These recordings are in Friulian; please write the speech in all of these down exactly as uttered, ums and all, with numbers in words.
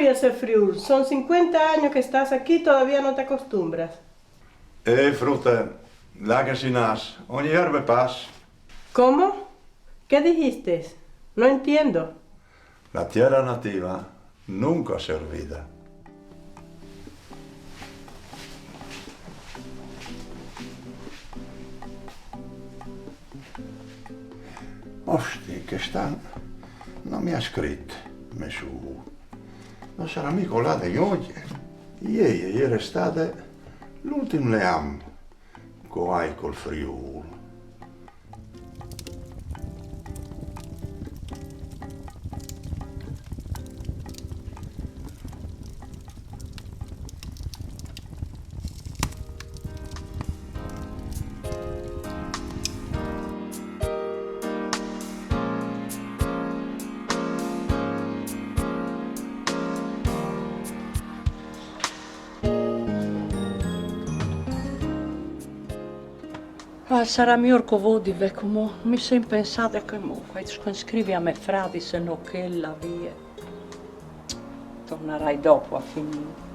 Ese Friul, son cincuenta años que estás aquí, todavía no te acostumbras. Eh, frute, là che si nas, ogni erbe pas. ¿Cómo? ¿Qué dijiste? No entiendo. La tierra nativa nunca servida. Osti, chest an no mi à scrit me suor. No sarà mia colade in ogni. Ieri e jere stade l'ultim leam che o ai col Friûl. Ah, sarà miôr che o vodi, ve, cumò mi soi impensade che mo, che o scrîf a me fradi, se no chel là vie. Tornarai dopo a finî.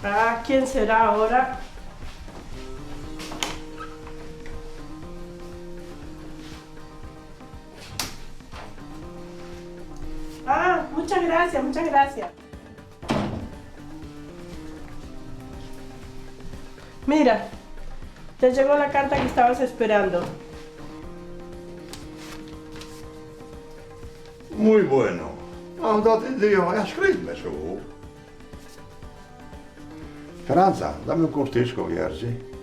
Ah, ¿quién será ahora? Ah, muchas gracias, muchas gracias. Mira, te llegó la carta que estabas esperando. Muy bueno. Ma onde Dio, e à scrit me suor? Speranza, dame un curtisco, vierzi.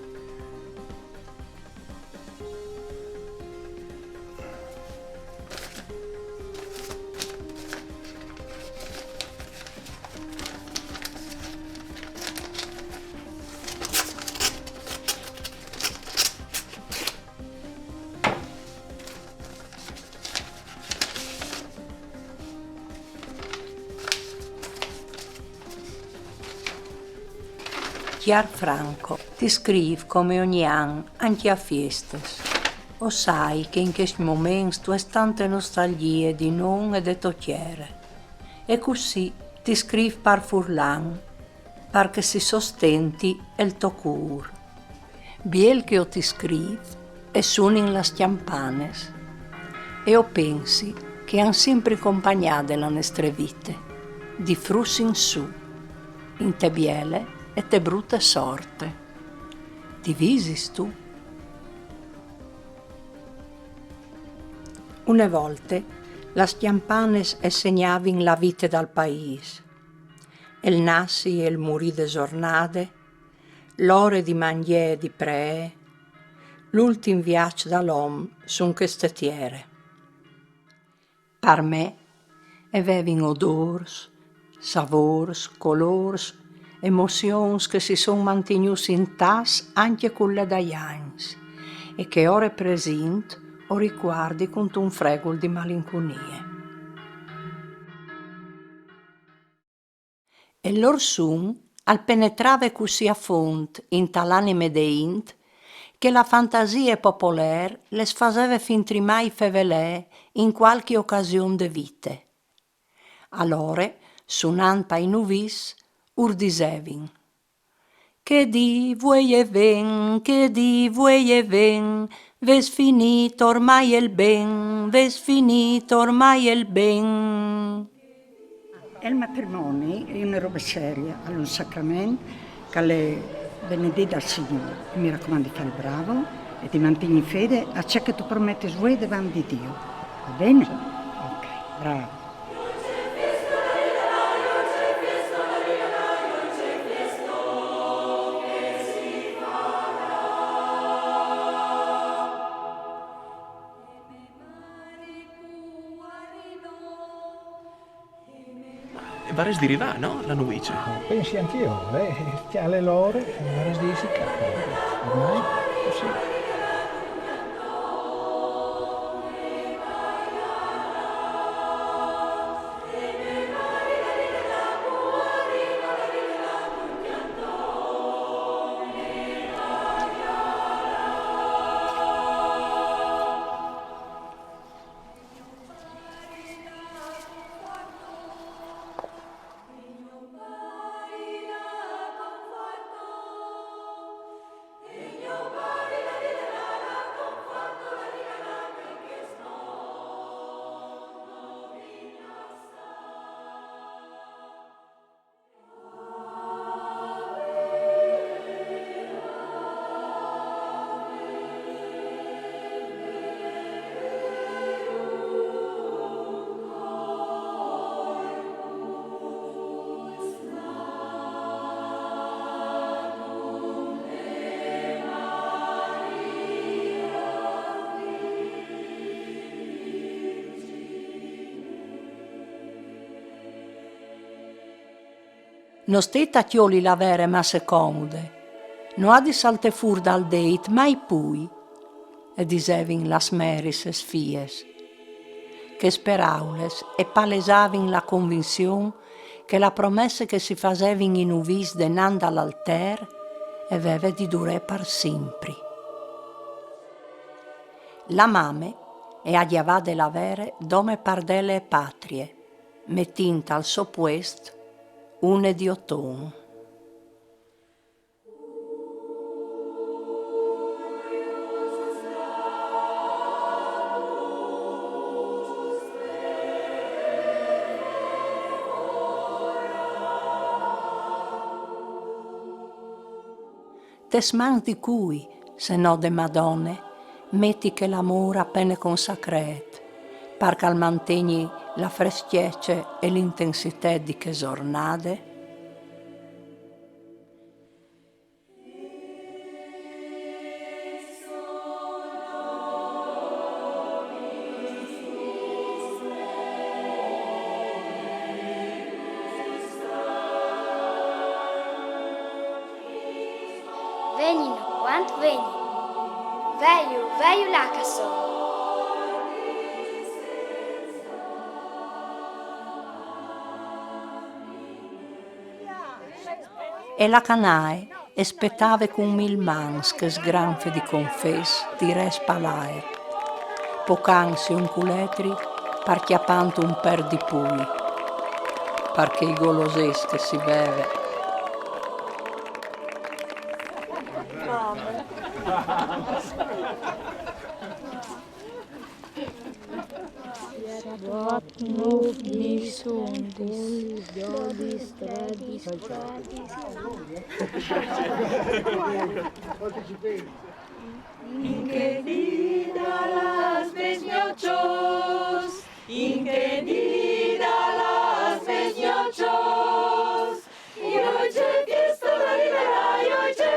Cjâr Franco, ti scrîf come ogni an, ancje a fiestis. O sai che in chescj moments tu âs tante nostalgjie di nô e de tô tiere. E cussì ti scrîf par furlan, par che si sostenti il to cûr. Biel che o ti scrîf e sunin las cjampanis. E o pensi che a àn simpri compagnade la nestre vite, di fruts in sù, inte biele e te brute sorte. Ti visistu? Une volte las cjampanis e segnavin la vite dal paîs. Il nassi e il murî de zornade, L'ore di mangjé e di preé, l'ultim viaç dal om sun cheste tiere. Par me e vevin odôrs, savôrs, colôrs, emozions che si son mantignûts intats ancje cul lè dai agns e che ore presint o ricuardi cuntun fregul di malincunie. E lôr sun al penetrave cussì a font inta l'anime de int che la fantasie popolêr lis faseve fin trimai fevelè in cualchi ocasion de vite. Alore, sunant pai nuvis, ur disevin: Che dì vuei e ven, che dì vuei e ven, vês finît ormai il ben, vês finît ormai il ben. Il matrimoni al è una roba seria, al è un sacrament che al è benedît dal Signôr. E mi racomandi di fâ il bravo e di mantignî fede a ce che tu prometis vuê devant di Diu. Va ben? Ok, bravo. E varès di rivâ, no? La nuvice. Ah, pensi ancje jo, eh, cjale l'ore, e varès di jessi ca. Ormai? Sì. No stêt a cjoli la vere masse comude, no à di saltâ fûr dal dêt mai plui, e disevin las meris e lis fiis. Chês peraulis e palesavin la convinzion che la promesse che si fasevin i nuvis denant dal altâr e veve di durâ par simpri. La mame e à gjavade la vere dome par dele e patrie, metint al so puest une di oton. Tes mans di cui, se no de Madone, meti chel amôr a pene consacrât, par che al mantegni la freschece e l'intensitât di chê zornade? Vegnin, cuant vegnin. Veiu, veiu là che a son. E la canaie e spetave cun mil mans chê sgranfe di confès tirâts pal aer, pocantsi un cul altri par cjapânt un pêr di plui, par chei golosês che si veve. Siet, vuat, nûf, dîs, undis, dodis, tredis, cuardis. In chê dì da las mês gnoços, in chê dì da las mês gnoços, joi ce fieste, la, la, la, joi ce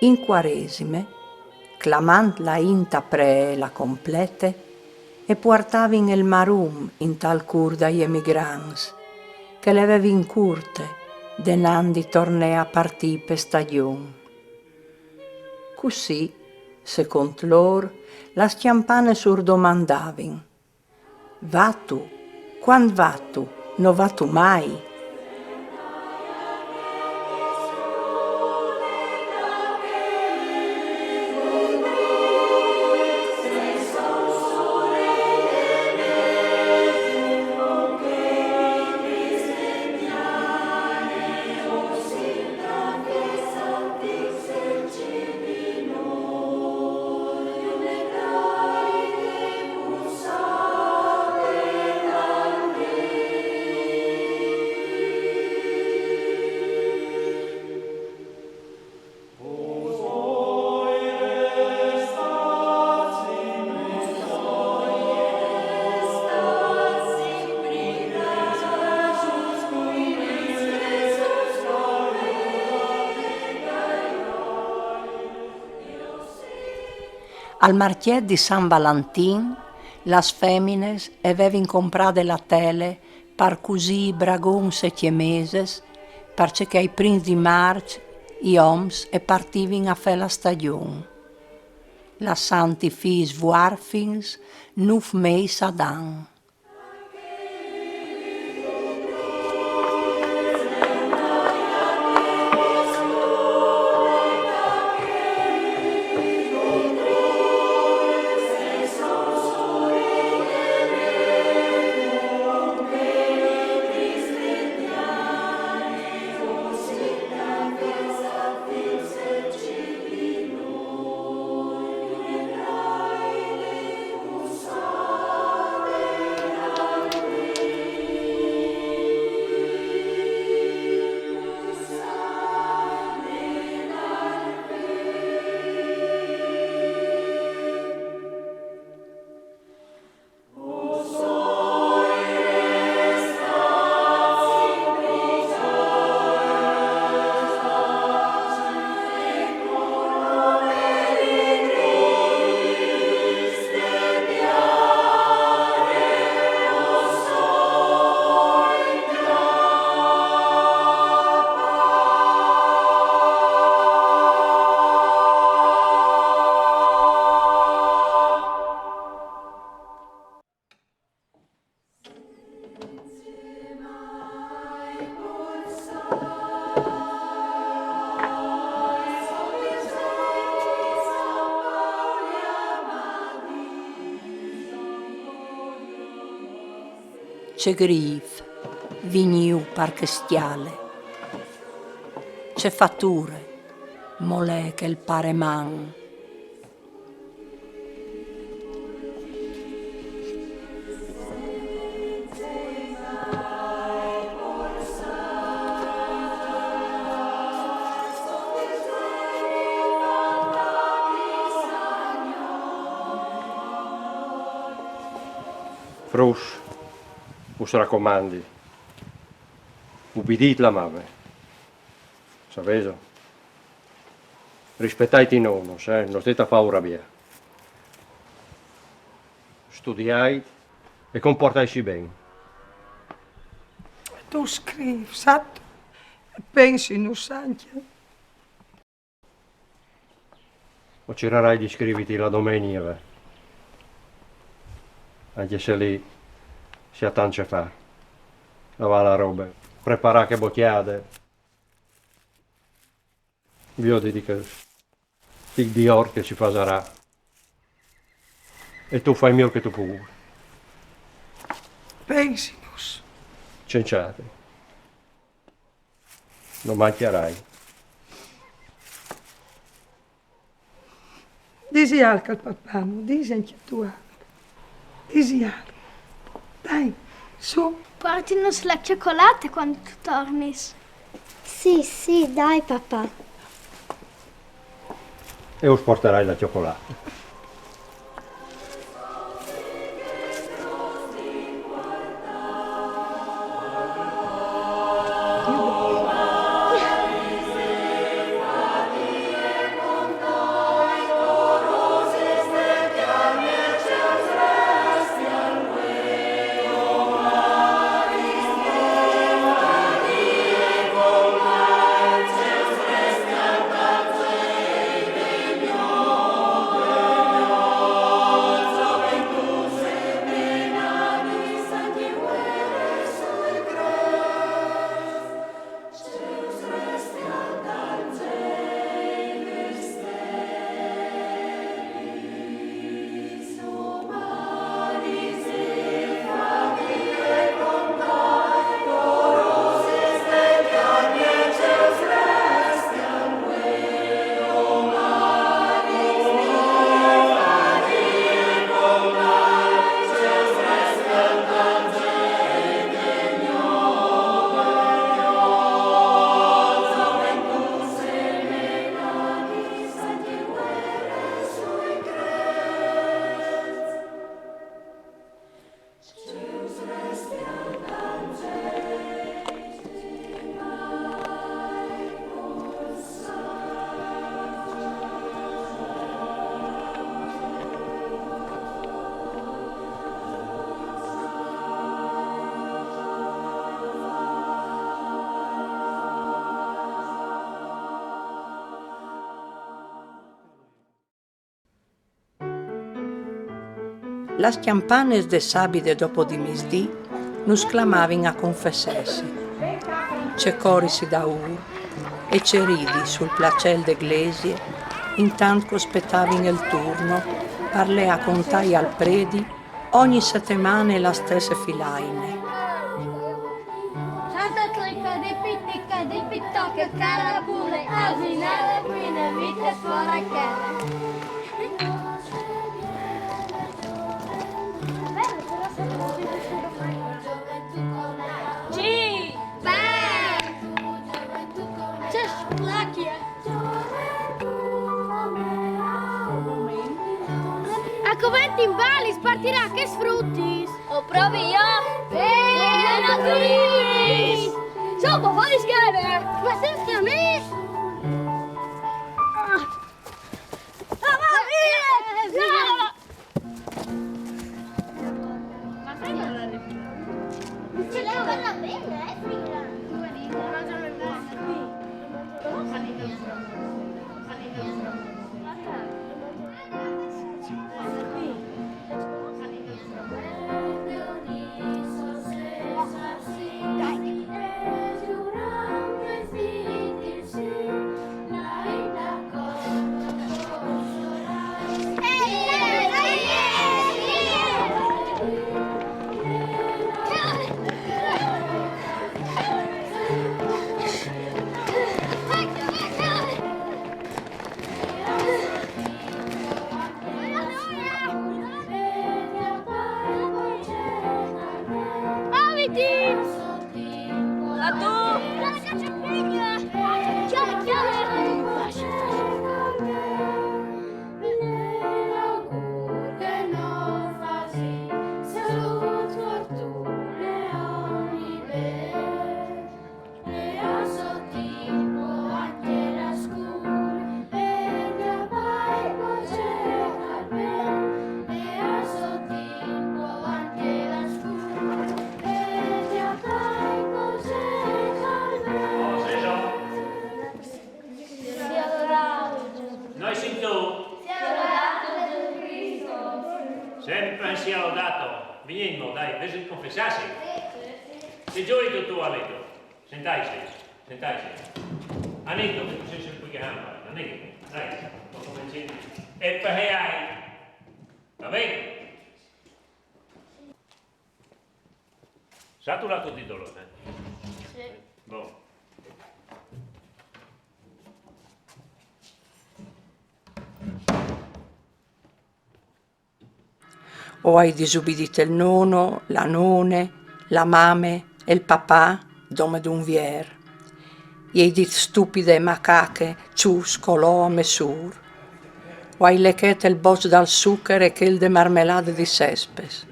In Quaresime, clamant la int a pree la complete, e puartavin el marum intal cûr dai emigrants, che le vevin curte, denant di tornê a partî pe stagjun. Cussì, secont lôr, las cjampanes ur domandavin: Vatu? Cuant vatu? No vatu mai? Al marcjêt di San Valentin, las femines e vevin comprade la tele par cusî bragons e cjemeses, parcè che ai prins di Març i oms e partivin a fê la stagjun, lassant i fîs vuarfins nûf mês ad an. Ce grîf, vignîu par chê scjale. Ce fature, molê chel pareman. Fruts, us racomandi, ubidît la mame. Savêso? Rispetait i nonos, eh? No stêt a fâus rabiâ. Studiait e compuartaitsi ben. Tu scrîfs, sâstu? Pensinus ancje. O cirarai di scriviti la domenie, ve. Ancje se li si à tant ce fâ. Lavâ la robe, preparâ chê bocjade. Vioditi chel tic di ort che si fasarà. E tu fâs miôr che tu puedis. Pensinus. Cenciâti. No mancjarai. Disi alc al papà, mo, disi ancje tu alc. Disi alc. Dai, su. Puartinus la cjocolate cuant tu tornis. Sì, sì, dai, papà. E us puartarai la cjocolate. Las cjampanes de sabide dopo di misdì nus clamavin a confessêsi. Ce corisi daûr e ce ridi sul placel de glesie, intant che o spetavin il turno par lê a contai al predi ogni setemane la stesse filaine. Santa Trica di Pitica, di Pitoca, Carabule, Asinale, Buine Vite, Forachele. Sì! Beh! Ce splacchie! A coventi in bali spartirà che sfrutis! O provi jo! Eh, naturalmente! Ciò, ma fai schifo! Ma senza me! Ah, va, via! Moviti! A tu! Ciao, ciao! Noi sintû? Sempre sia lodato. Vignìn mo, dai, vêso di confessâsi? Sì, sì. Sêstu gioît tu, Anito? Sentaitsi, sentaitsi. Anito, che tu sês un pôc che hampa, Anito, dai, o comencìn. E parché ai? Va ben? Sâstu l'atu di dolôr, eh? Sì. Bon. O ai disubidît il nono, la none, la mame e il papà, dome d'un vier. I ai dit stupide e macache, çus, colò a mê sûr. O ai lechet il boç dal succher e chel de marmelade di sespes.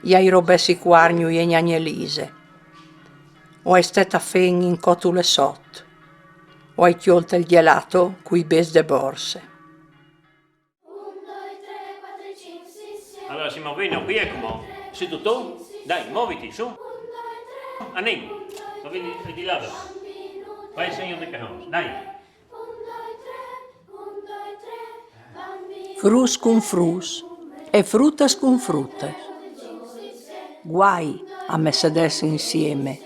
I ai robès i cuargnui e gnagnelise. O ai stât a fen in cotule sot. O ai cjolt il gjelato cui bêçs de borse. Alora, semo ben, no? Chi è che mo? Sêstu tu? Dai, moviti, su. Anìn. Vedi, vedi là. Fai il segno dei cajons, dai. Fruts cun fruts e frutas cun frutas. Guai a messedâsi insiemi.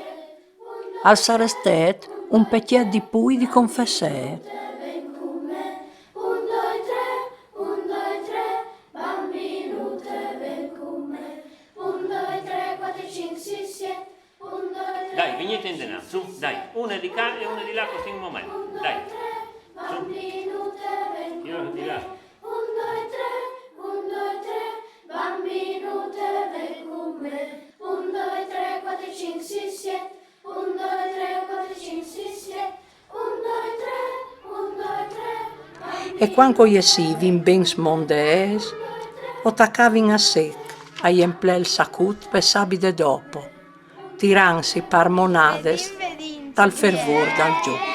Al sarès stât un pecjât di pui di confessê. Dai, vignît indenant, su, dai. Une di ca e une di là, così un moment. Dai. Su. Io di là. E cuant che o jessivin ben smondêts, o tacavin a sec a jemplâ il sacut pe sabide dopo, tirantsi par monadis tal fervôr dal zûc.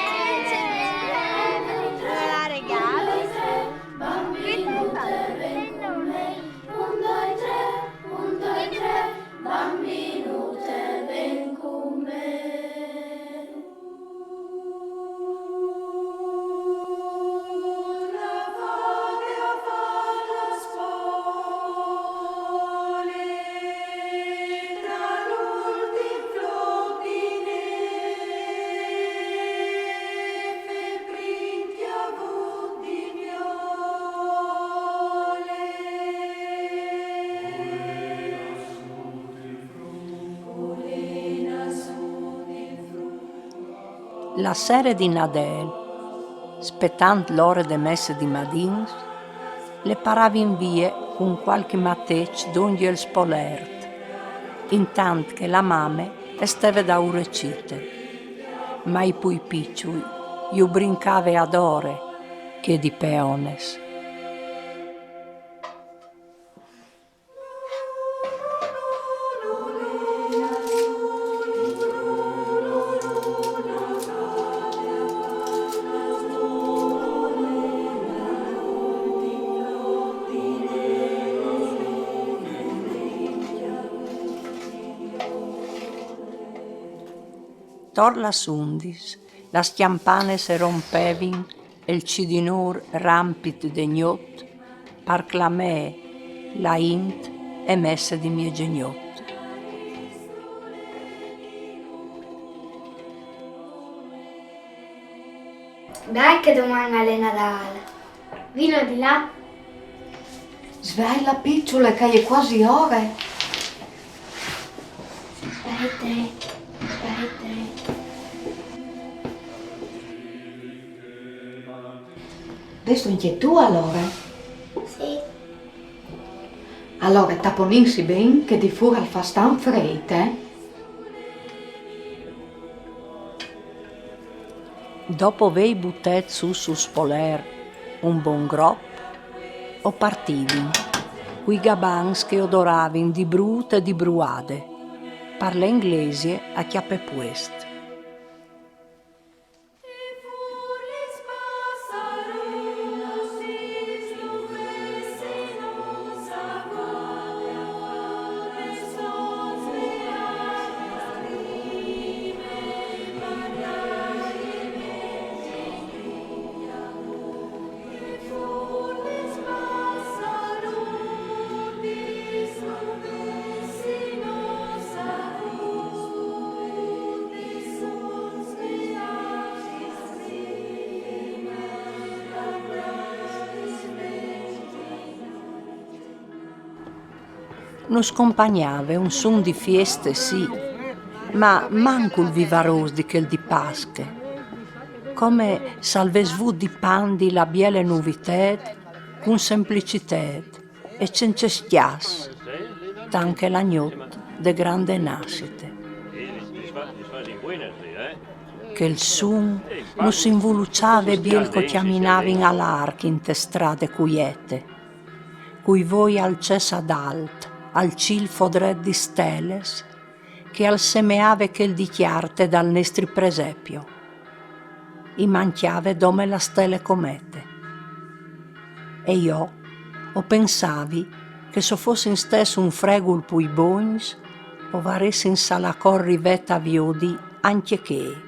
La sere di Nadel, spetant l'ore de messe di madins, le paravin vie cun cualchi matec dongje il spolert, intant che la mame e steve daûr recite. Ma i pui piçui ju brincave adore chê di peones. Tor las undis, las cjampanes e rompevin el cidinôr rampit de gnot par clamê la int e messe di miezegnot. Dai che doman al è Nadâl. Vino di là. Svele, piçule, che e je cuasi ore. Spete, spete. Vêstu ancje tu alore? Sì. Alore, taponinsi ben che di fûr al fâs tant frêt, eh? Dopo vêi butât sù sul spolert un bon grop, o partivin, cui gabans che odoravin di brût e di bruade, par la inglesie a cjapâ puest. Nus compagnave un sun di fieste, sì, ma mancul vivarôs di chel di Pasche, come se al ves vût di pandi la biele novitât cun semplicitât e cence scjass, tant che la gnot de grande nassite. Chel sun nus invuluçave biel che o cjaminavin a larc inte strade cuiete, cui voi al cês adalt, al cîl fodret di steles, che al semeave chel di cjarte dal nestri presepio. I mancjave dome la stele comete. E jo o pensavi che se o fossin stâts un fregul plui bogns, o varessin salacor rivât a viodi ancje chê.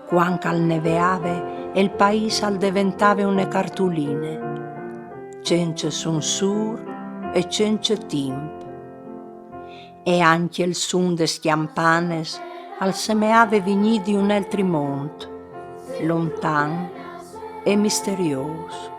Cuant che al neveave, il paîs al deventave une cartuline, cence sunsûr e cence timp. E ancje il sun des cjampanes al semeave vignî di un altri mont, lontan e misteriôs.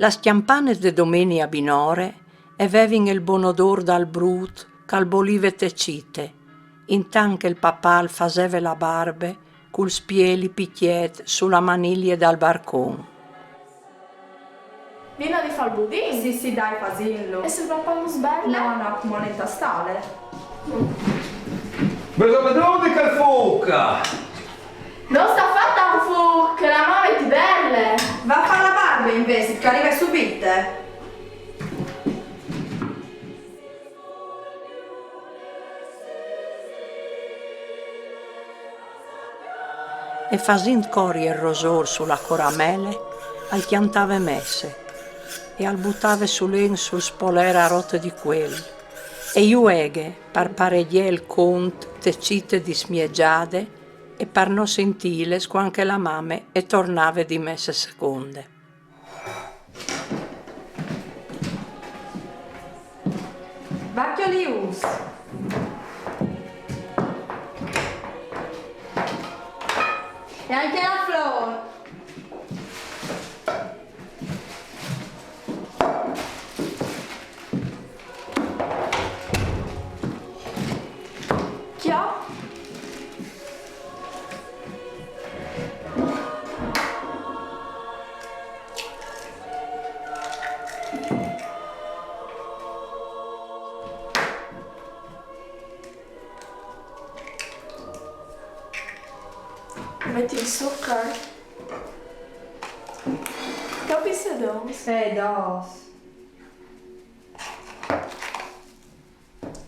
Las cjampanes de domenia binore e vevin il bon odôr dal brût che al bolive te cite, intant che il papà al faseve la barbe cul spieli picjet su la manilie dal barcon. Vino di fâ il budin? Sì, sì, dai, fasìnlu. E se il papà nus berle? No, no, cumò nel tastale. Vêso vedût chel fûc? No sta fâ tant fûc, che la mame ti berle. Va a fâ la barbe invezit, che e rive subite. E fasint cori il rosôr su la coramele, al cjantave messe e al butave sulen sul spolêr a rote di cuel. E jueghe, par paregjâ il cont te cite dismiegjade e par no sintîles cuant che la mame e tornave di messe seconde. Vacjo Lius! E ancje la Flor! Cjo! Meti il sucro. Copis e dôs? Eh, dôs.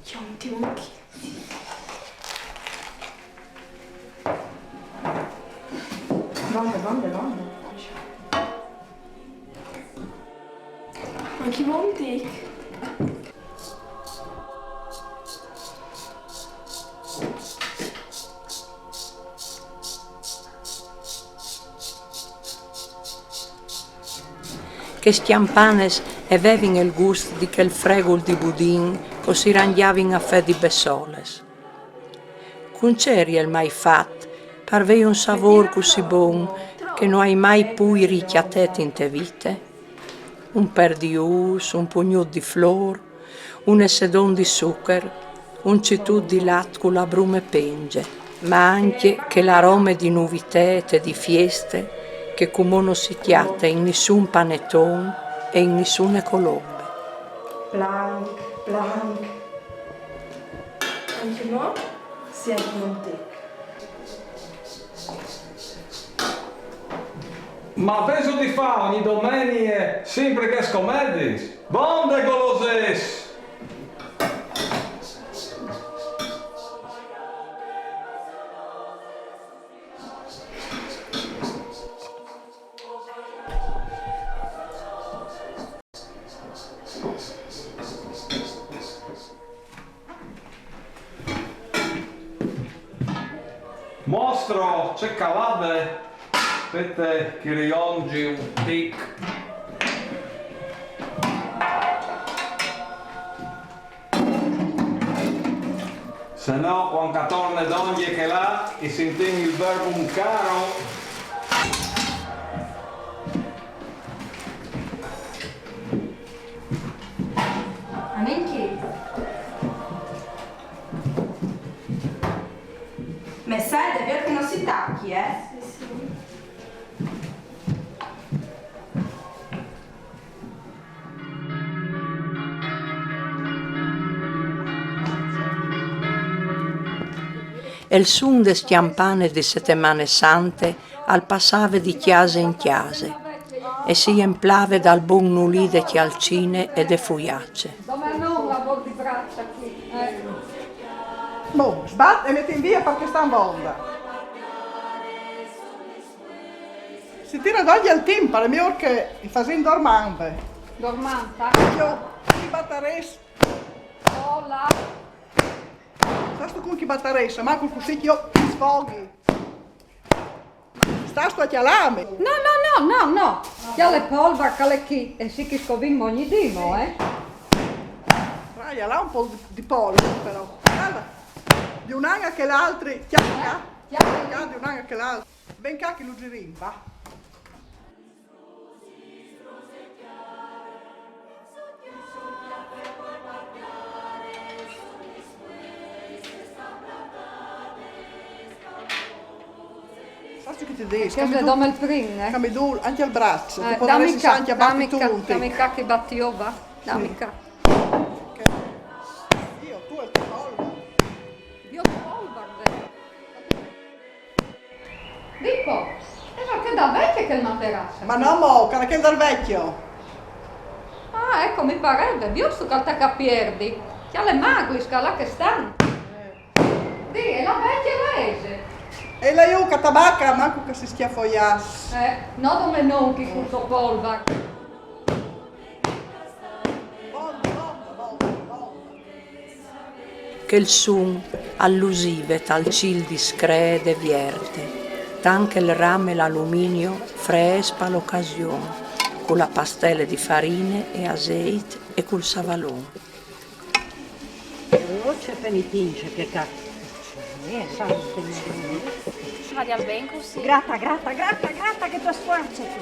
Cjonti un chilo. Vonde, vonde, vonde. Ma chi vonde? Chês cjampanes e vevin il gust di chel fregul di budin che si rangjavin a fè di bessoles. Cun ce erial mai fat, par vei un savôr cussì bon che no ai mai pui ricjatet inte vite? Un pêr di ûfs, un pugnut di flôr, un essedon di sucher, un citut di lat cu la brume pence, ma ancje chel arome di nuvitât e di fieste che cumò no si cjate in nissun paneton e in nissune colombe. Planc, planc. Ancjemò? Sì, ancjemò un tic. Ma vêso di fâ ogni domenie simpri chês comediis? Vonde, goloses! Mostro, ce calade! Spiete che i riongji un tic. Se no, cuant che e torne dongje chê là, i sintìn il verbum caro. Anìn chi. Me sede, viôt che no si tacje, eh? Sì, sì. E il sun des cjampanes di Setemane Sante al passave di cjase in cjase e si jemplave dal bon nulì de cjalcine e de fujace. Bon, sbat e metìn via parcè che e sta in vonde. Si tire dongje il timp, al è miôr che i fasìn dormante. Dormanta. Jo, i batarês. Hola. Sâstu cun chi batarês? Ma cul cussì jo i sfoghi. Stâstu a cjalâmi? No, no, no, no, no. Cjale polvar, cjale chi, e sì che i scovìn ogni dì, mo, eh. Raja, là un pôc di, di polvar, però. Guarda, di un an a chel altri, cjale ca. Cjale ca, di un an a chel altri. Ven ca che lu zirìn, va. Che ti dis? Che se dome il prin, eh? Camidul, anche il braccio, Eh, tipo dammi adesso ca, anche a dammi tu ca, un dammi tic. Ca che battiova. Dammi ca. Dio, tu e il tuo polvere. Dio polvere. Dico, è che da vecchio che il materasso. Ma no, mo, cara che dal vecchio. Ah, ecco, mi pareva, dio su che te capierdi. Che alle magui, scala che stan. Dì, e la vecchia la ese. E la iuca tabacca, manco che si schiaffoias. Eh, no dome non chi cul so polvar. Che il sun al lusive tal cil di scree de vierte, tant che il ram e l'aluminio frees pa l'ocasion, cu la pastele di farine e aseit e cul savalon. Oh, ce penitince che cazzo. Eh, sa, Va ben così. Grata, grata, grata, grata che ti squarci tu.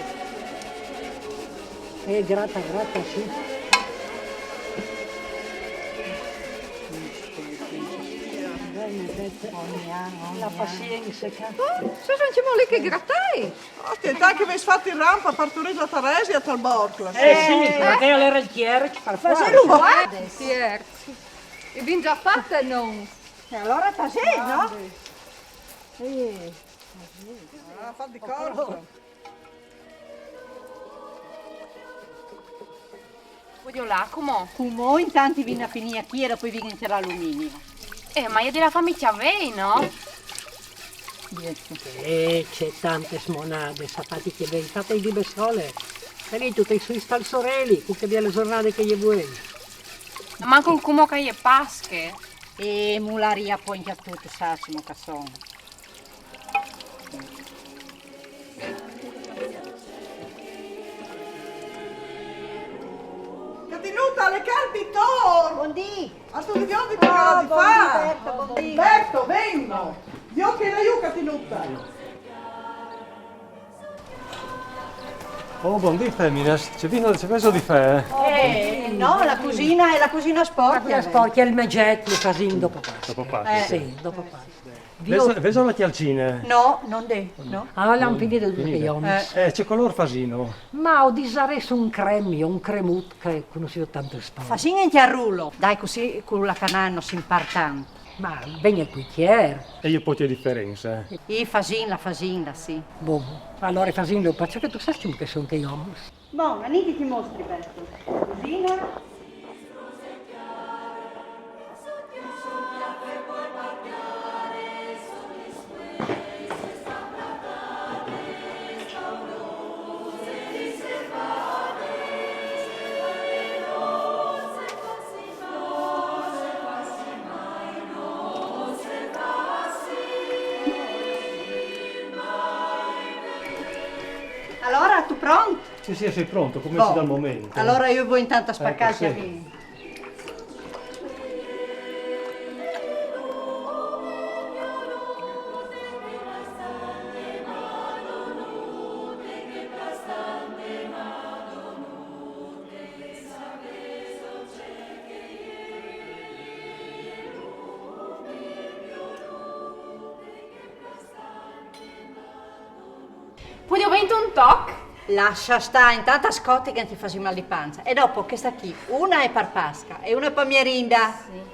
Eh, grata, grata, sì. La pazienza, che... Oh, se non ci vuole che grattai. Aspetta, che mi fatto in rampa a partorire la Taresia tal Borcla. Eh sì, perché era il tier, ci fa Faselo uguale. Tier. E vin già fatte non. E allora tasè, no? Eh. Ah, fa di corpo. Voglio là, come? Cumò intanto vin a finire a chi e dopo vin a tirare l'alluminio. Eh, ma io della famiglia vei, no? Eh, c'è tante smonade, sapati che ben fatte di bessole. E lì tutte sui stalzorelli, con che belle giornate che gli vuoi. Manco il cumo che è pasche. E mularia poi in tutto, sa, siamo cassone. Catinuta, le calpi tor! Buondì! A sto video di toccare di Buondì, fare! Berto, buondì! Berto, vengo! Dio che la iuca tenuta! Oh, buondì, femmina, c'è vino, c'è questo di fè? Eh, no, la cusina è la cusina sporca. La sporca, il magget, lo fasin dopo Pasca. Dopo Pasca. Sì, dopo Pasca. Veso, veso la chialcina? No, non de, no. Ah, l'hanno finito tutti gli uomini. Eh. Eh, c'è color fasino? Ma ho disarreso un cremio, un cremut che conosco tanto sport. Fasin in chiarrulo. Dai, così con la canana si impara tanto. Ma ben il cucchier. E io poi che differenza? I fasin, la fasin, la sì. Bon, allora fasin lo, perché tu sai che sono che io. Bon, aniti ti mostri, Berto. Cusina. Allora, tu pronto? Sì, sì, sei pronto, come si dà il momento. Allora io vado intanto a spaccargli Ecco, sì. vino. Poi ho vinto un toc? Lascia stare, intanto ascolti che ti faci mal di pancia. E dopo questa qui, una è per Pasca e una è per mierinda.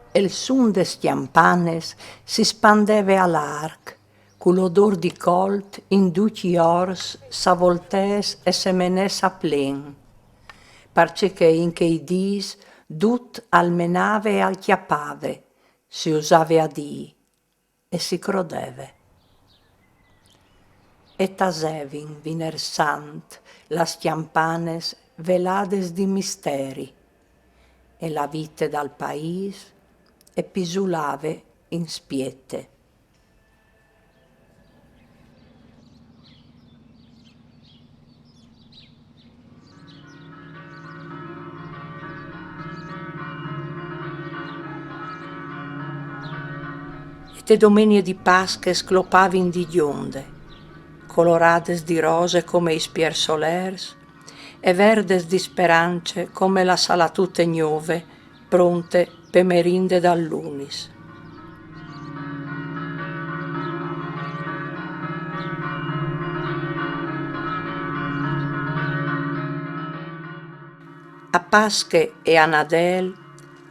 E il sun des cjampanes si spandeve a larc, cul odor di colt in ducj i ors savoltès e semenès a plen, parcè che in chei dîs dut al menave e al cjapave, si osave a dî, e si crodeve. E tasevin Viner Sant las cjampanes velades di misteri, e la vite dal paîs e pisulave in spiete. Te domenie di Pasche sclopavin di gjonde, colorades di rose come i spiersolers e verdes di sperance come la salatute gnove, pronte pe merinde dal lunis. A Pasche e a Nadel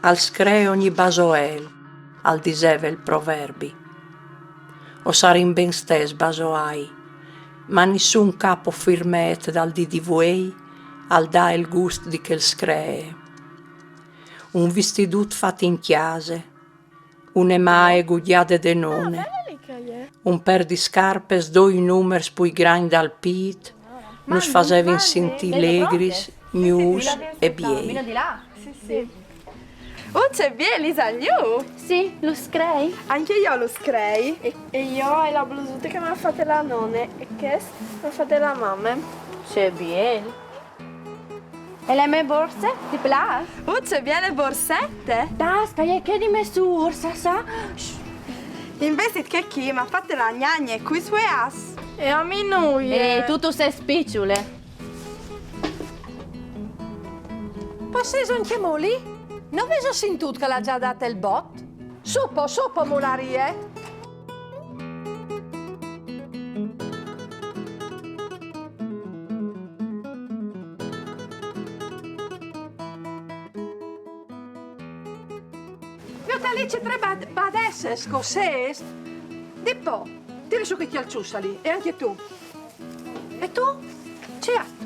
al scree ogni basoel, al diseve il proverbi. O sarìn ben stes basoai, ma nissun capo firmet dal dì di vuei al dà il gust di chel scree. Un vistidut fat in cjase, une mae gugjade de none, un per di scarpes doi numers pui gragn dal pît, nus fasevin sintî legris, gnûfs e biei. Uh, ce biel isal gnûf! Sì, lu screi. Ancje jo lu screi. E, e jo o ai la blusute che mi à fate la none e chest mi à fate la mame. Ce biel. E le mê borse? Ti plâs? Uh, ce biele borsete! Tasca, e je chê di mê sûr, sa, sa. Invezit chê chi mi à fate la gnagne cui sueâts. E a mi nuie. E tu, tu sês piçule. Po sêso ancjemò li? No vêso sintût che al à za dât il bot? Su po, su po, mularie! Viôt li ce trê badesses, che o sês? Di po, tire sù chê cjalçusse li, e ancje tu. E tu? Ce âstu?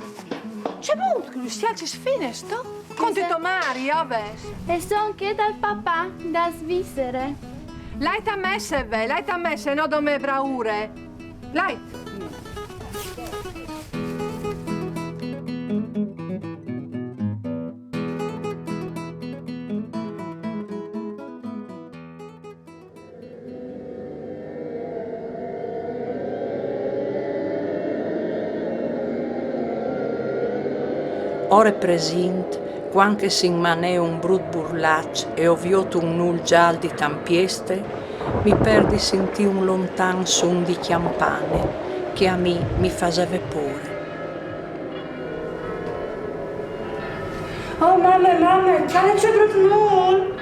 Ce mût che nus cjalcis fines, tu? Conti tô mari, o ves? E son chê dal papà, da Svissere. Lait a messe, ve, lait a messe, no dome braure. Lait. Ore presint, cuant che si inmanee un brut burlaç e o viôt un nûl zâl di tampieste, mi per di sintî un lontan sun di cjampane che a mi mi faseve pôre. Oh mame, mame, cjale ce brut nûl!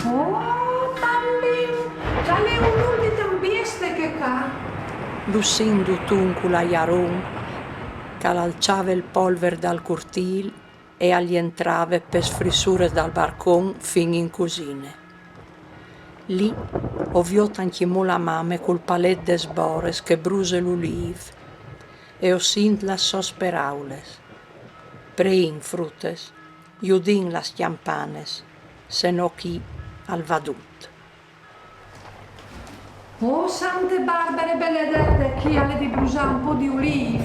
Oh, bambin, cjale un nûl di tampieste chê ca! Lu sint dut un cul aiaron, che al alçave il polver dal curtîl e al jentrave pes frissures dal barcon fin in cusine. Li o viôt ancjemò la mame cul palet des bores che bruse l'ulîf e o sint las sôs peraules: Preìn, frutes, judìn las cjampanes, se no chi al va dut. Oh, Sante Barbare benedete, chi al è di brusâ un pôc di ulîf!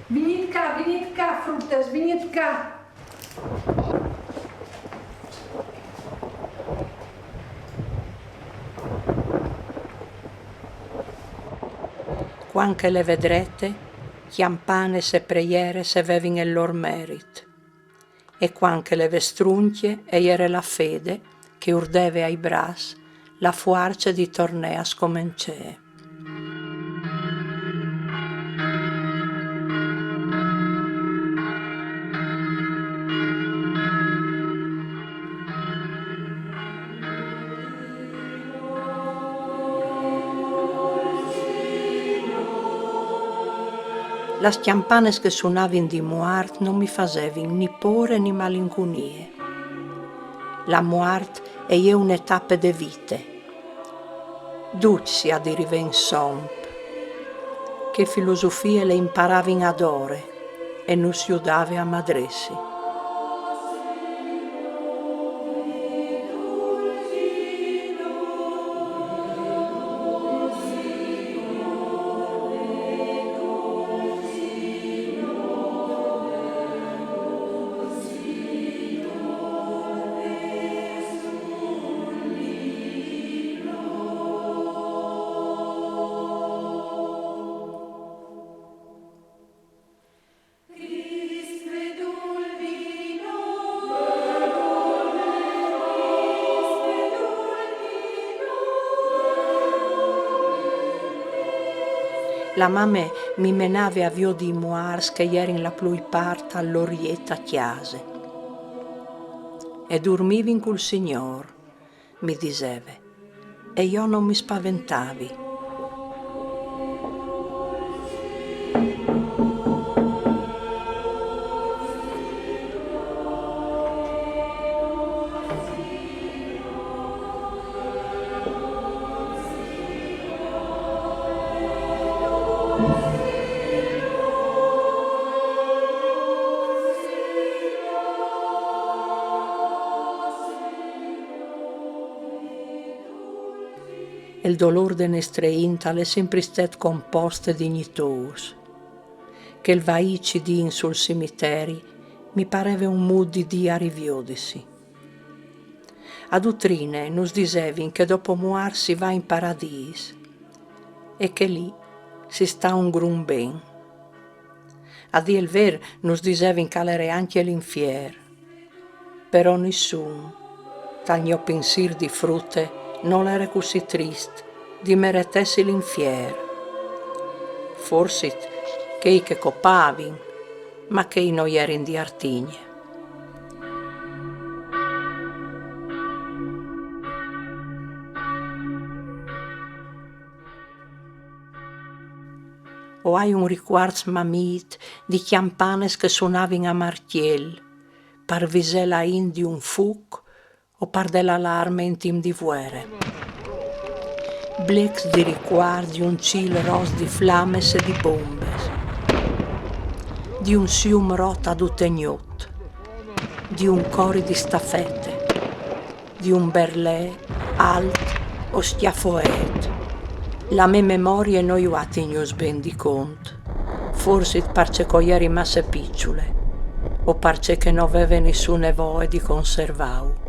Vignît ca, vignît ca, frutes, vignît ca! Cuant che le ve drete, cjampanes e preieres e vevin il lôr merit, e cuant che le ve struncje e jere la fede che urdeve ai braçs la fuarce di tornê a scomencê. Las cjampanes che sunavin di muart no mi fasevin ni pôre ni malincunie. La muart e je une tape de vite. Ducj si à di rivé insomp. Chê filosofie le imparavin adore e nus judave a madrêsi. La mame mi menave a viodi i muarts che a jerin la plui part al lôr jet a cjase. E durmivin cul Signôr, mi diseve, e jo no mi spaventavi. Il dolôr de nestre int al è simpri stât compost e dignitôs. Chel vaî cidin sul cimiteri mi pareve un mût di dî a riviodisi. A dutrine nus disevin che dopo muart si va in paradîs e che li si sta un grum ben. A dî il vêr, nus disevin che al jere ancje l'infier. Però nissun, tal gno pinsîr di frute, nol jere cussì trist di meretâsi l'infier. Forsit chei che copavin, ma chei no jerin di Artigne. O ai un ricuart smamît di cjampanes che a sunavin a martiel, par visâ la int di un fûc o par dâ l'alarme in timp di vuere. Blecs di ricuart di un cîl ros di flames e di bombes, di un sium rot a dute gnot, di un cori di stafete, di un berlê alt o scjafoet. La mê memorie no ju à tignûts ben di cont, forsit parcè che o jeri masse piçule, o parcè che no veve nissune voie di conservâu.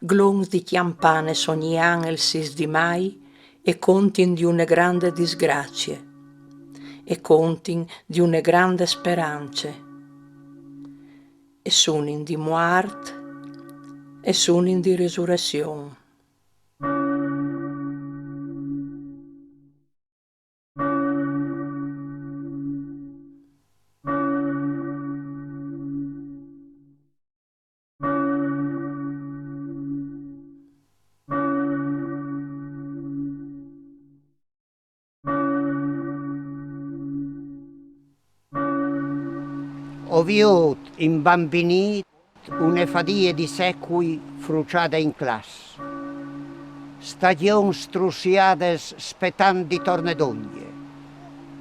Glons di cjampanes ogni an il sîs di Mai e contin di une grande disgracie, e contin di une grande sperance, e sunin di muart, e sunin di resurezion. O viôt imbambinît une fadie di secui fruçade in clars. Stagjons strussiades spetant di torne dongje.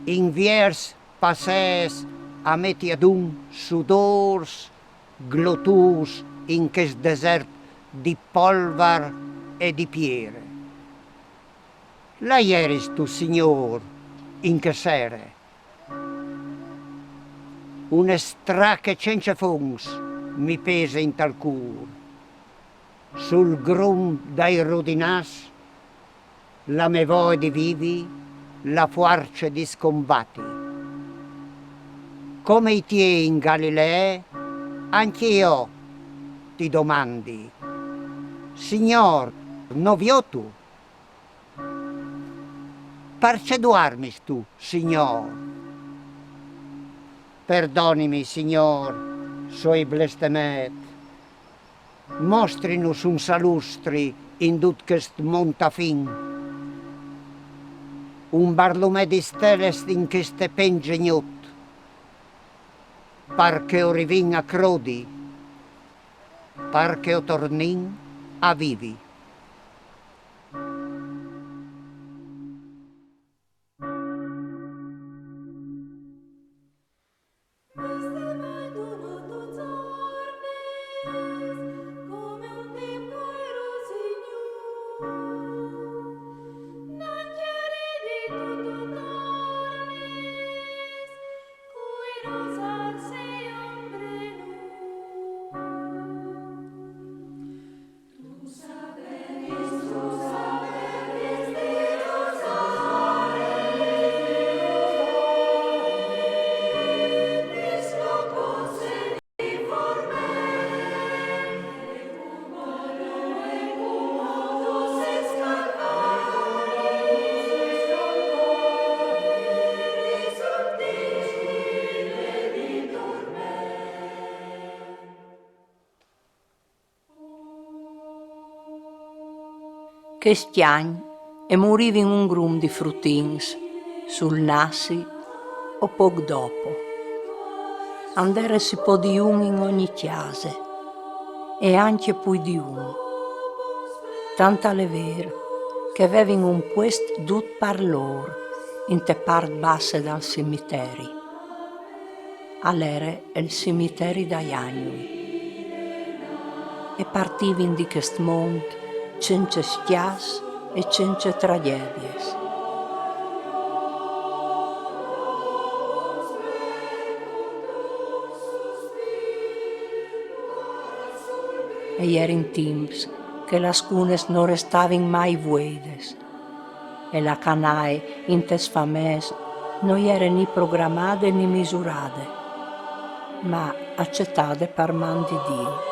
Inviers passêts a meti adun sudôrs glotûs in chest desert di polvar e di piere. Là jeristu, Signôr, in chê sere. Une strache cence fonts mi pese intal cûr. Sul grum dai rudinâs la mê voie di vivi, la fuarce di scombati. Come i tiei in Galilee, ancje jo ti domandi: Signôr, no viostu? Parcè duarmistu, Signôr? Perdonimi, Signôr, s'o ai blestemât. Mostrinus un salustri in dut chest mont a fin, un barlumê di steles in cheste pence gnot, par che o rivìn a crodi, par che o tornìn a vivi. Chest agn e murivin un grum di frutins, sul nassi o pôc dopo. And ere si po di un in ogni cjase, e ancje pui di un. Tant al è vêr che a vevin un puest dut par lôr, inte part basse dal cimiteri. Al ere il cimiteri dai agnui. E partivin di chest mont cence scjas e cence tragjediis. E a jerin timps che las cunes no restavin mai vueides, e la canae intes famês no jere ni programade ni misurade, ma acetade par man di Diu.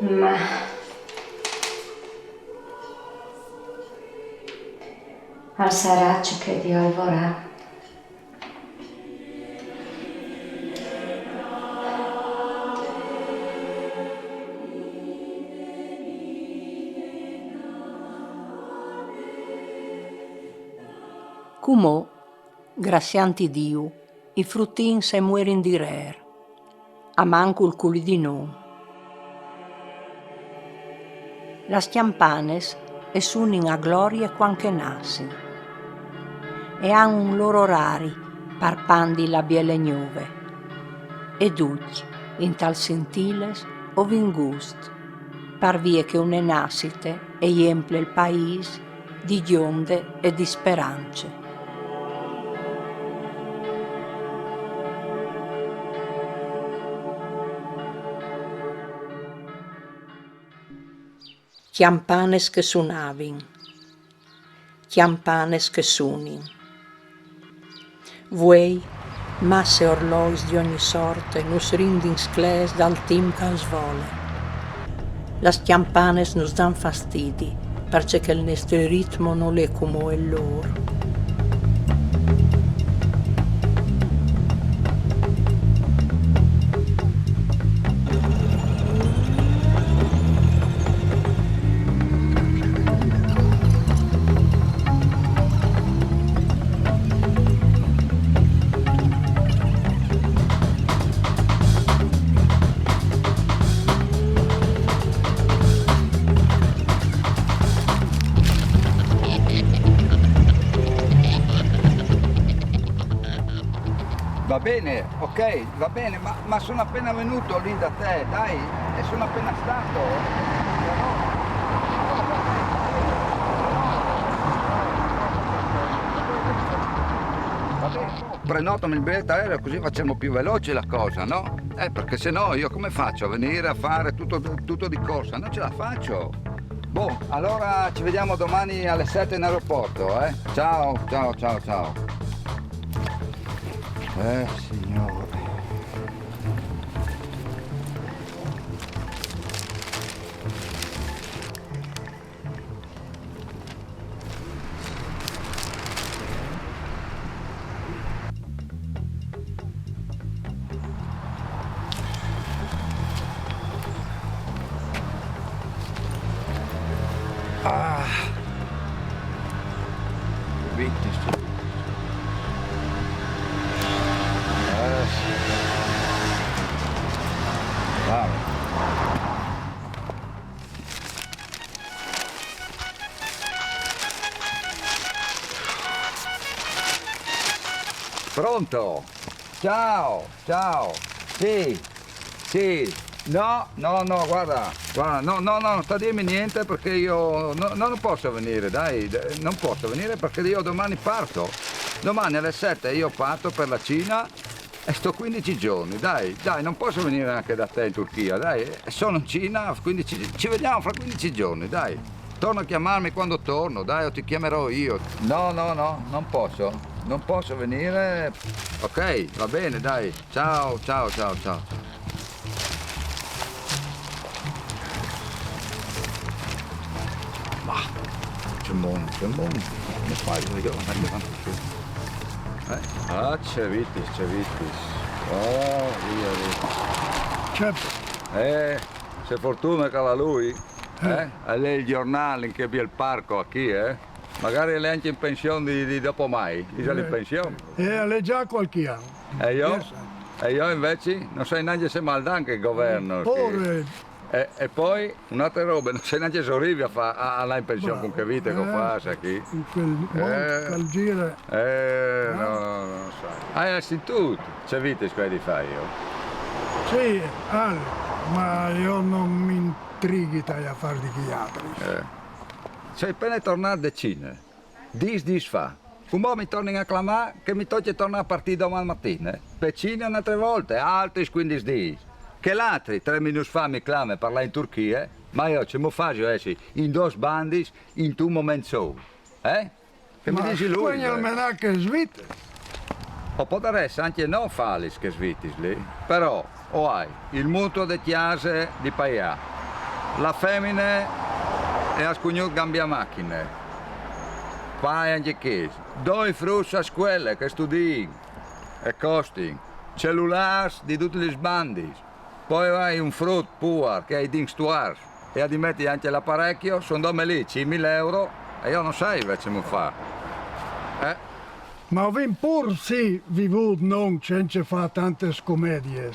Ma al sarà ce che Diu al vorà. Cumò, gracianti Diu, i frutins e muerin di rêr, a mancul culì di non. Las cjampanes e sunin a glorie cuant che e nassin, e a àn un lôr orari par pandi la biele gnove, e ducj, intal sintîles, o vin gust, par vie che une nassite e jemple il paîs di gjonde e di sperance. Cjampanes che sunavin, cjampanes che sunin. Vuei, masse orlogis di ogni sorte nus rindin sclêfs dal timp che al svole. Las cjampanes nus dan fastidi, parcè che il nestri ritmo nol è cumò il lôr. Va bene, ok, va bene, ma, ma sono appena venuto lì da te, dai, e sono appena stato. Va bene. Prenotami il biglietto aereo, così facciamo più veloce la cosa, no? Eh, perché se no io come faccio a venire a fare tutto, tutto di corsa? Non ce la faccio. Boh, allora ci vediamo domani alle sette in aeroporto, eh? Ciao, ciao, ciao, ciao. Eh, signore. Ah. Vinti sti. Eh, sì. Bravo. Pronto? Ciao, ciao. Sì, sì. No, no, no, guarda, guarda, no, no, no, non sta a dirmi niente perché io no, no, non posso venire, dai, d- non posso venire perché io domani parto. Domani alle sette io parto per la Cina e sto quindici giorni, dai, dai, non posso venire anche da te in Turchia, dai, eh, sono in Cina, quindici, ci vediamo fra quindici giorni, dai. Torna a chiamarmi quando torno, dai, o ti chiamerò io. No, no, no, non posso, non posso venire. Ok, va bene, dai. Ciao, ciao, ciao, ciao. Ma che mondo, che mondo. Come fai? Io non avanti su. Eh? Ah, c'è Vitis, c'è Vitis. Oh, via, via. Certo. Eh, se fortuna che la lui. Eh? È lei il giornale in che bel parco qui, eh? Magari lei è anche in pensione di, di dopo mai. Isal in pensione? E l'è già qualche anno. E io? Yes. E io invece non sai neanche se maldan che il governo. Pure. E, e poi un'altra roba, non sai neanche se arrivi a, fa, a, a là in pensione con che vita che ho Eh, fatto qui. In quel mondo, Eh. Quel giro. Eh, no, no, non sai. Ah, è l'istituto, c'è vita squadra di fare io. Sì, al, ma io non mi intrighi dai affari di chi altri. Eh. Sei appena tornato da Cina. Dis, dis fa. Come mi torni a clamare che mi tocca tornare a partire domani mattina? Per Cina un'altra volta, altri quindici dì. Che l'altri, tre minuti fa, mi clama per là in Turchia, ma io ce mi faccio essere in due sbandi in un momento solo? Eh? Che mi dici lui? Quindi almeno che svite. O podarès anche non farli che svitis lì, però o hai il mutuo de chiase di paià, la femmina e ha scugnut cambiare macchine, poi anche che, due fruts a scuola che studin e costin, cellulars di tutti gli sbandis, poi hai un frut puar che hai dins tuars e ha di mettere anche l'apparecchio, sono due lì, cinquemila euro, e io non sai invece come fare. Eh? Ma ho vin pur sì vivut non senza fare tante scomedie.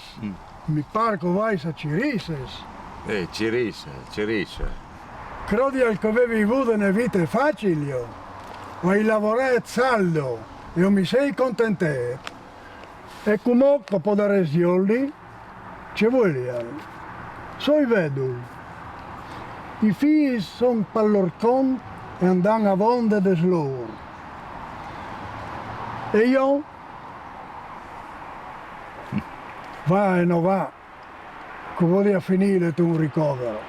Mi par che vai a Cirises. Eh, Cirisse, Cirisse. Crodi al che avevi avuto una vita facile. Ho lavorato saldo e mi sei contentet. E come che podarei dirli? Ce vuole. Soi vedul. I figli son per lor cont e andan a vonde de slor. E io? Va e no va, che volia finire tu un ricovero.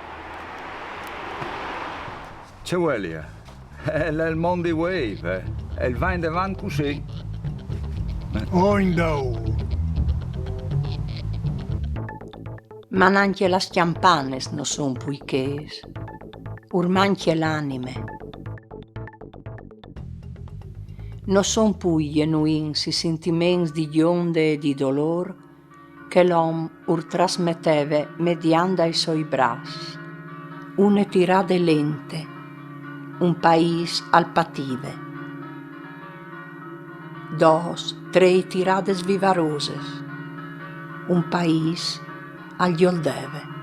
Ce vuelia? È il mondo di wave, eh. E il va in davanti così. O in dou. Ma nanche las cjampanes no son pui chês, urmanche l'anime. No son pui gjenuins i sintiments di gjonde e di dolôr che l'om ur trasmeteve mediant dai soi braçs. Une tirade lente, un paîs al pative. Dôs, trê tirades vivaroses, un paîs al gjoldeve.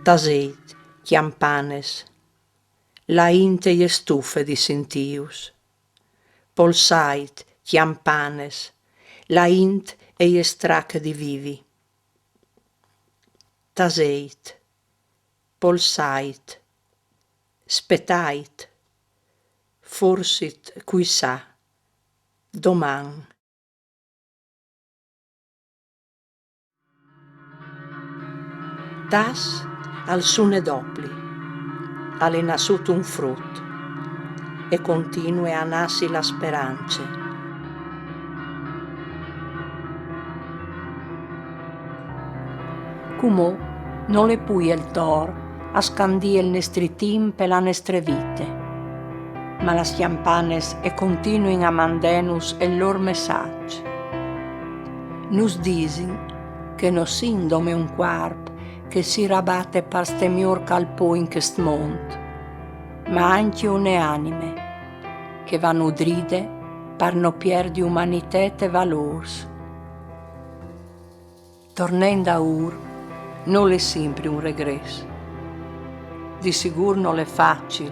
Taseit, cjampanes. La int e je stufe di sintîus. Polsait, cjampanes. La int e je strache di vivi. Taseit. Polsait. Spetait. Forsit, cui sa. Doman. Tas al sune dopli, al è nassût un frut e continue a nassi la sperance. Cumò Nol è plui il tor a scandî il nestri timp e la nestre vite, ma las cjampanes e continuin a mandânus il lôr messaç. Nus disin che no sin dome un cuarp che si rabate par stâ miôr che al pò in chest mont, ma ancje une anime che e va nudride par no pierdi umanitât e valôrs. Tornâ indaûr nol è simpri un regrès. Di sigûr nol è facil,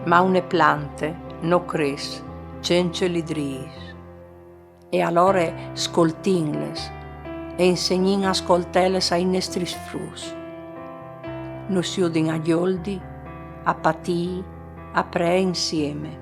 ma une plante no cres cence lidrîs. E alore scoltìnles e insegnìn a scoltâles ai nestris fruts. Nus judin a gjoldi, a patî, a preâ insiemi.